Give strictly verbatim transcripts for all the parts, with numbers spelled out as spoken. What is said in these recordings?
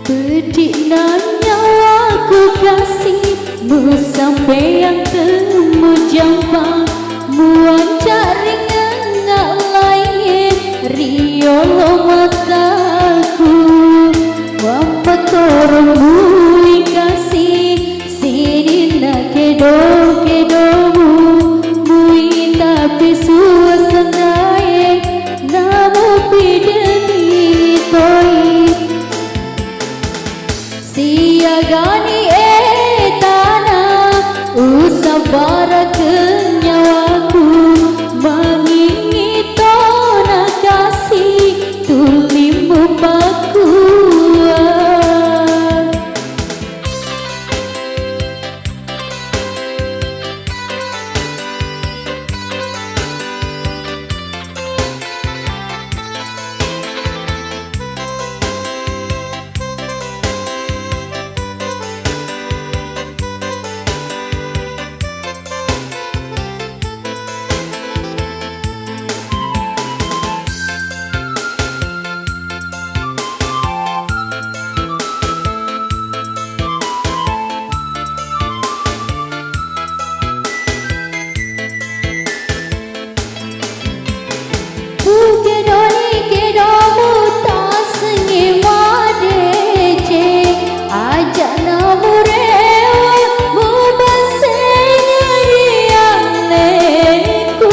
Peddi'na nyawaku kasi, musampeang temmu jampa, muancaringeng laie ri yolo mataku. Wammattoro mui kasi, sininna kedo-kedomu, mui tapi suasannae, namupi deni toi. Siagani etana, usabbarakeng nyawaku, mangingngi tona kasi, tulimmu pakua. Ukedoni kedomu tasengnge madeceng, aja'na murewe mubassengeng ri alleku.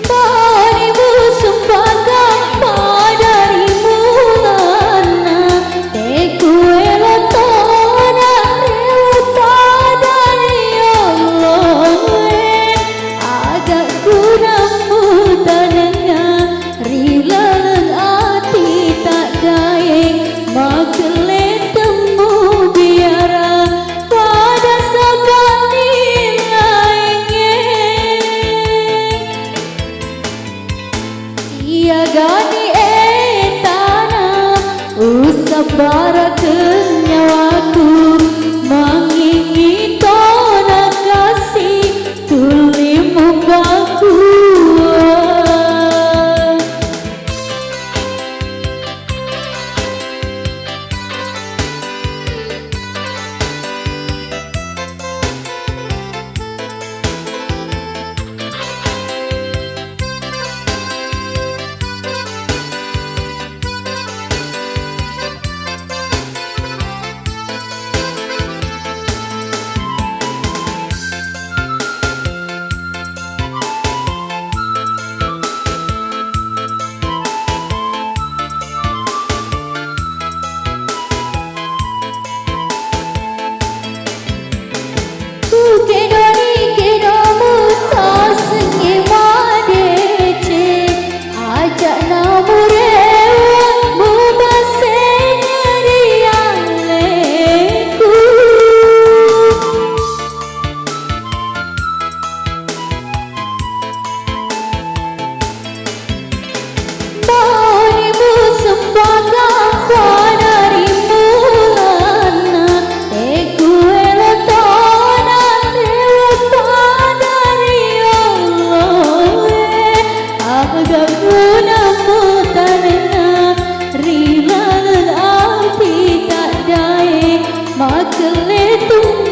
Bani musumpakang pada ri mulanna, tekuelo tona rewe pada ri Allahe, aga gunammu tanengnga ri laleng ati taddae, makelle temmu biara pada sabani laingnge. Siagani etana, usabbarakeng nyawaku, mangingngi tona kasi, tulimmu pakua. Ukedoni kedomu tasengnge madeceng, aja'na murewe mubassengeng ri alleku. Mauni musumpakang pada ri mulanna, tekuelo tona rewe pada ri Allahe, aga gunammu tanengnga ri laleng ati taddae, makelle temmu